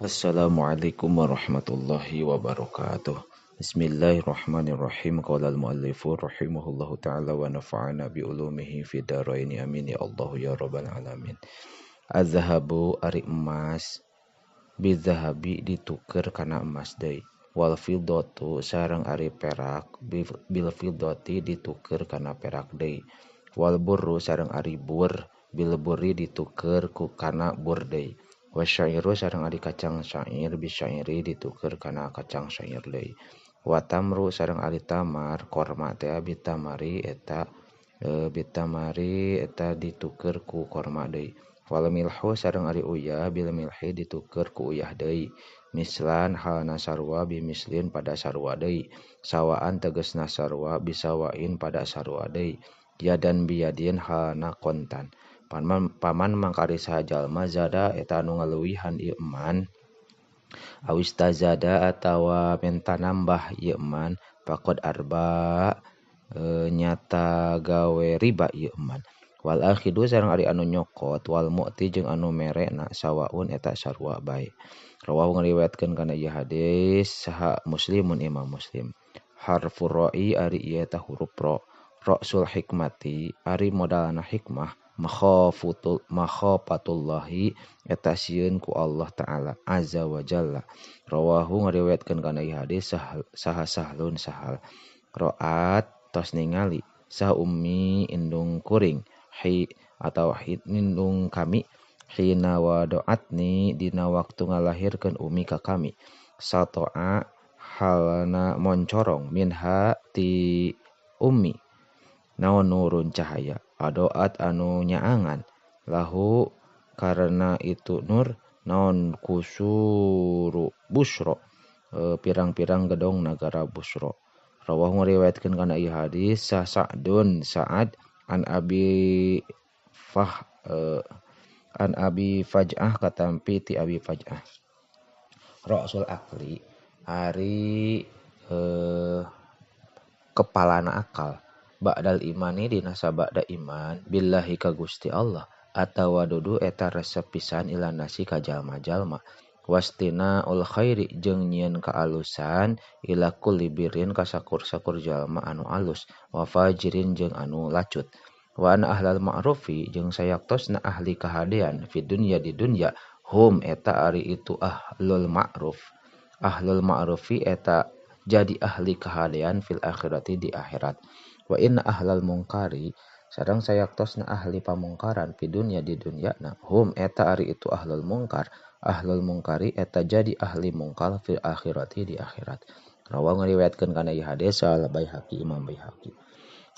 Assalamualaikum warahmatullahi wabarakatuh. Bismillahirrahmanirrahim. Qala al-muallifu rahimahullahu ta'ala wa nafa'ana bi ulumihi fid dharain. Amin ya Allah ya rabbal alamin. Az-zahabu ari emas bizahabi dituker kana emas deui. Wal fiddatu sareng ari perak bil fiddati dituker kana perak deui. Wal burru sareng ari bur bil burri dituker ku kana bur deui. Wasyairu sareng ari kacang syair bisyairi dituker kana kacang syair deui. Wa tamru sareng ari tamar korma teh bitamari eta bitamari eta dituker ku korma deui. Wal milhu sareng ari uyah bil milhi dituker ku uyah deui. Mislan halna sarua bimislin pada sarua deui. Sawaan tegasna sarua bisawain pada sarua deui. Yadan biyadin halna kontan. Paman mangkari saha jalma zada eta anu ngaluwihan ieu eman awis tazada atawa menta nambah ieu eman faqad arba nyata gawe riba ieu eman. Wal akhidu sareng ari anu nyokot wal mu'ti jeung anu merena sawaun eta sarua bae. Rawahu ngariwayatkeun kana ieu hadis saha Muslimun Imam Muslim. Harfur ra'i ari ieu eta huruf ra. Ra'sul hikmati ari modalna hikmah makhafatullahi eta sieun ku Allah Ta'ala azza wa jalla. Rawahu ngariwayatkeun kana ieu hadis saha sahlun sahal. Ra'at tos ningali saha ummi indung kuring hi atau indung kami hina wadoatni dina waktu ngalahirkeun umi ka kami. Satoa halana moncorong minha ti ummi naon nurun cahaya adoat anu nyaangan lahu karena itu nur naon kusuru busro pirang-pirang gedong nagara busro. Rawahu ngariwayatkeun kana ieu hadis sah Sa'dun Sa'ad an Abi Fah an Abi Faj'ah katampi ti Abi Faj'ah. Ra'sul akli ari kepalana akal ba'dal imani dina sabada iman billahi ka Gusti Allah atawa dudu eta resep pisan ila nasi ka jalma-jalma wastina ul khairi jeung nyieun kaalusan ila kulli birin ka sakur-sakur jalma anu alus wa fajirin jeung anu lacut wa an ahlal ma'rufi jeung sayaktosna ahli kahadean fi dunya di dunya hum eta ari itu ahlul ma'ruf. Ahlul ma'rufi eta jadi ahli kahadean fil akhirati di akhirat. Wa inna ahlal mungkari sareng sayaktosna ahli pamungkaran fi dunya di dunyana hum eta ari itu ahlul mungkar. Ahlul mungkari eta jadi ahli mungkar fil akhirati di akhirat. Rawahu ngariwayatkeun kana ieu hadis al Baihaqi Imam Baihaqi.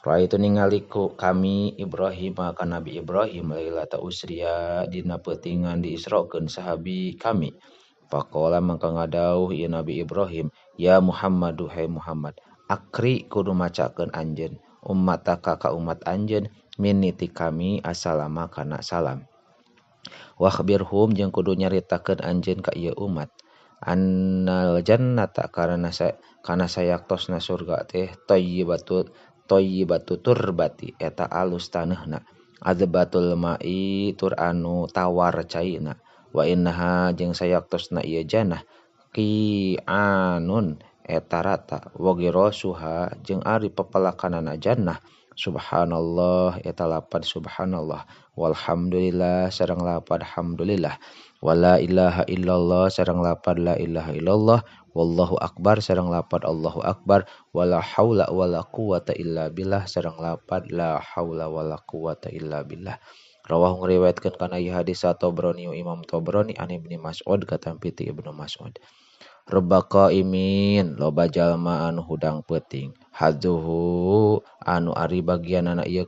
Raaitu ningali ku kami Ibrahim ka Nabi Ibrahim lailata usriya dina peutingan diisrokeun sahabi kami. Faqala mangka ngadauh ieu Nabi Ibrahim ya Muhammadu hai Muhammad akri kudu macakeun anjeun ummataka ka umat anjeun miniti kami assalama kana salam. Wakhbirhum jeung kudu nyaritakeun anjeun ka ieu umat annal jannata karena kana sayaktosna surga teh thayyibatu turbati eta alus taneuhna azbatul ma'i tur anu tawar caina wa innaha jeung sayaktosna ieu jannah qi'anun eta rata wa girasuha jeung ari pepelakanana jannah subhanallah eta lapad subhanallah walhamdulillah sareng lapad alhamdulillah wala ilaha illallah sareng lapad la ilaha illallah wallahu akbar sareng lapad Allahu akbar wala haula wala quwata illa billah sareng lapad la haula wala quwata illa billah. Rawahu ngriwayatkeun kana ieu hadis Tabrani Imam Tabrani an Ibnu Mas'ud katampi ti Ibnu Mas'ud. Rubba qaimin loba jalma anu hudang peuting hadzuhu anu ari bagianana ieu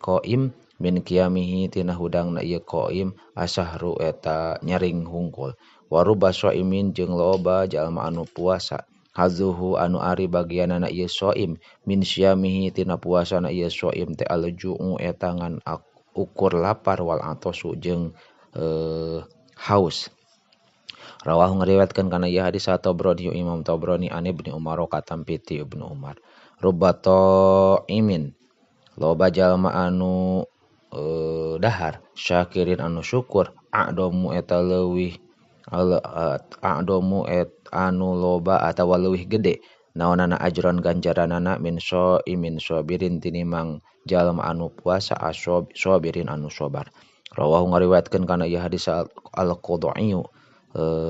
qaim min qiyamihi tina hudangna ieu qaim asahru eta nyaring hungkul wa rubba shaimin jeung loba jalma anu puasa hadzuhu anu ari bagianana ieu shaim min syamihi tina puasana ieu shaim teh alju'u eta ngan ukur lapar wal atosu jeung haus. Rawahu ngariwayatkeun kana ieu hadis Tabrani Imam Tabrani an Ibnu Umar katampi ti Ibnu Umar. Rubba ta'imin loba jalma anu dahar syakirin anu syukur a'damu eta leuwih A'domu et anu loba atawa leuwih gede naonana ajron ganjaranana min shaimin sabirin tinimang jalma anu puasa sabirin anu sabar. Rawahu ngariwayatkeun kana ieu hadis al-Qudai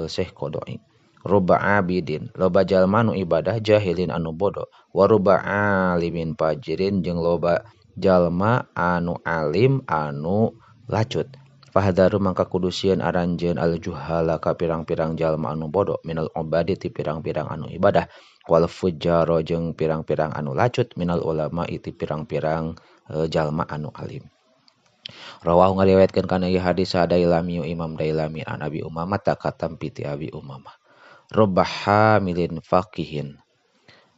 Syekh Qudai. Ruba abidin loba jalma anu ibadah jahilin anu bodoh wa ruba alimin fajirin jeung loba jalma anu alim anu lacut. Fahdaru mangka kudu sieun aranjeun al-juhala ka pirang-pirang jalma anu bodoh minal ubadi ti pirang-pirang anu ibadah wal fujjaro jeung pirang-pirang anu lacut minal ulama ti pirang-pirang jalma anu alim. Rawahu ngariwayatkeun kana ieu hadis Dailami Imam Dailami an Abi Umamah katampi ti Abi Umamah. Rubah hamilin faqihin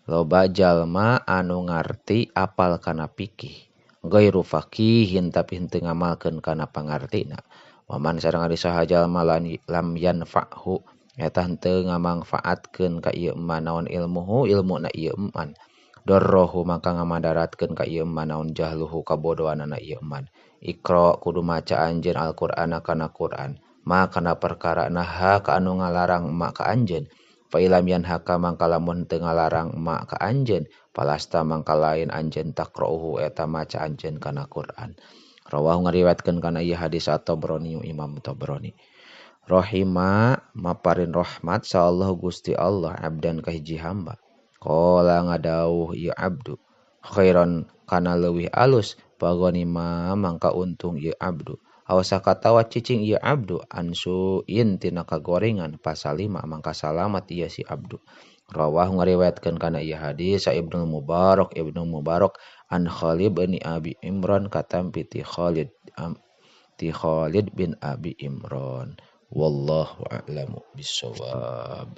loba jalma anu ngarti apal kana fikih gairu faqihin tapi henteu ngamalkeun kana pangartina. Waman sareng ari saha jalma lam yanfa'hu eta henteu ngamangfaatkeun ka ieu eman naon ilmuhu ilmuna ieu eman. Darrohu maka ngamadaratkeun ka ieu eman naon jahluhu kabodohanana ieu eman. Iqra kudu maca anjeun Al-Qur'ana kana Qur'an ma kana perkara naha ka anu ngalarang ma ka anjeun. Fa ilam yanhaka mangka lamun teu ngalarang ma ka anjeun palasta mangka lain anjeun taqra'uhu eta maca anjeun kana Qur'an. Rawahu ngariwayatkeun kana ieu hadis At-Tabrani Imam Tabrani. Rahima maparin rahmat sallallahu Gusti Allah abdan ka hiji hamba. Qala ngadauh ieu abdu khairan kana leuwih alus pagonima mangka untung ieu abdu. Awasa katawa cicing ieu abdu ansuin tina kagorengan pasalima mangka salamat ieu si abdu. Rawahu ngariwayatkeun kana ieu hadis Ibnu Mubarak Ibnu Mubarak an Khalid bin Abi Imran katampi ti Khalid ti Khalid bin Abi Imran. Wallahu a'lamu bissawab.